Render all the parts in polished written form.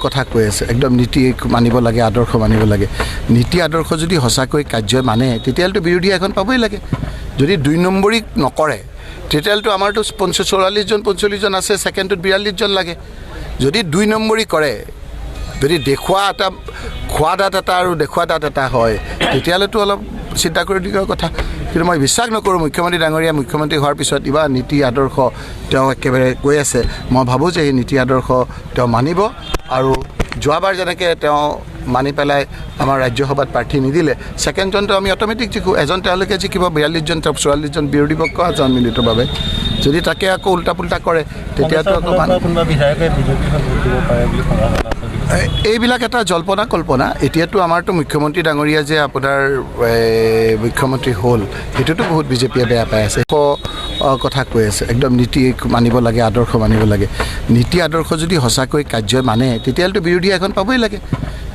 কথা কৈ আছে, একদম নীতি মানিব লাগে, আদৰ্শ মানিব লাগে। নীতি আদৰ্শ যদি সঁচাকৈ কাৰ্যই মানে, তেতিয়াহ'লেতো বিৰোধীয়ে এখন পাবই লাগে। যদি দুই নম্বৰী নকৰে, তেতিয়াহ'লেতো আমাৰতো 44জন 45জন আছে, ছেকেণ্ডটোত 42জন লাগে। যদি দুই নম্বৰী কৰে, যদি দেখুওৱা এটা খোৱা দাঁত এটা আৰু দেখুওৱা দাঁত এটা হয়, তেতিয়াহ'লেতো অলপ চিন্তা কৰিবলগীয়া কথা। কিন্তু মই বিশ্বাস নকৰোঁ, মুখ্যমন্ত্ৰী ডাঙৰীয়া মুখ্যমন্ত্ৰী হোৱাৰ পিছত ইমান নীতি আদৰ্শ তেওঁ একেবাৰে কৈ আছে। মই ভাবোঁ যে এই নীতি আদৰ্শ তেওঁ মানিব আৰু যোৱাবাৰ যেনেকৈ তেওঁ মানি পেলাই আমাৰ ৰাজ্যসভাত প্ৰাৰ্থী নিদিলে, ছেকেণ্ডজনটো আমি অট'মেটিক জিকোঁ। এজন তেওঁলোকে জিকিব, 42জন, 44জন বিৰোধী পক্ষ, এজন মিলিতভাৱে। যদি তাকে আকৌ উল্টা পুল্টা কৰে, তেতিয়াতো আকৌ কোনোবা বিধায়কে বিজেপিৰ ভোট দিব পাৰে বুলি সম্ভাৱনা আছে বুলি। এইবিলাক এটা জল্পনা কল্পনা। এতিয়াতো আমাৰতো মুখ্যমন্ত্ৰী ডাঙৰীয়া যে আপোনাৰ মুখ্যমন্ত্ৰী হ'ল, সেইটোতো বহুত বিজেপিয়ে বেয়া পাই আছে। কথা কৈ আছে, একদম নীতি মানিব লাগে, আদৰ্শ মানিব লাগে। নীতি আদৰ্শ যদি সঁচাকৈ কাৰ্যই মানে, তেতিয়াহ'লেতো বিৰোধীয়ে এখন পাবই লাগে।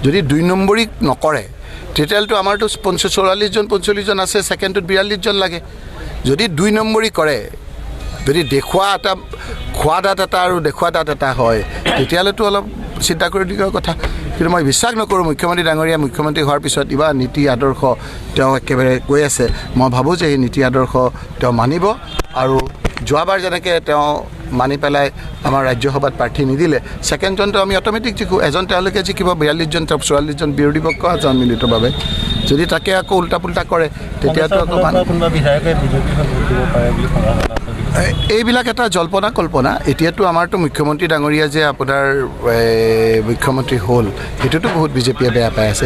যদি দুই নম্বৰী নকৰে, তেতিয়াহ'লেতো আমাৰতো 44জন 45জন আছে, ছেকেণ্ডটোত 42জন লাগে। যদি দুই নম্বৰী কৰে, যদি দেখুওৱা এটা খোৱা দাঁত এটা আৰু দেখুওৱা দাঁত এটা হয়, তেতিয়াহ'লেতো অলপ চিন্তা কৰিবলগীয়া কথা। কিন্তু মই বিশ্বাস নকৰোঁ, মুখ্যমন্ত্ৰী ডাঙৰীয়া মুখ্যমন্ত্ৰী হোৱাৰ পিছত ইমান নীতি আদৰ্শ তেওঁ একেবাৰে কৈ আছে। মই ভাবোঁ যে এই নীতি আদৰ্শ তেওঁ মানিব আৰু যোৱাবাৰ যেনেকৈ তেওঁ মানি পেলাই আমাৰ ৰাজ্যসভাত প্ৰাৰ্থী নিদিলে, ছেকেণ্ডজনটো আমি অট'মেটিক জিকোঁ। এজন তেওঁলোকে জিকিব, 42জন, 44জন বিৰোধী পক্ষ, এজন মিলিতভাৱে। যদি তাকে আকৌ উল্টা পুল্টা কৰে, তেতিয়াতো আকৌ কোনোবা বিধায়কে বিজেপিৰ ভোট দিব পাৰে বুলি সম্ভাৱনা আছে বুলি। এইবিলাক এটা জল্পনা কল্পনা। এতিয়াতো আমাৰতো মুখ্যমন্ত্ৰী ডাঙৰীয়া যে আপোনাৰ মুখ্যমন্ত্ৰী হ'ল, সেইটোতো বহুত বিজেপিয়ে বেয়া পাই আছে।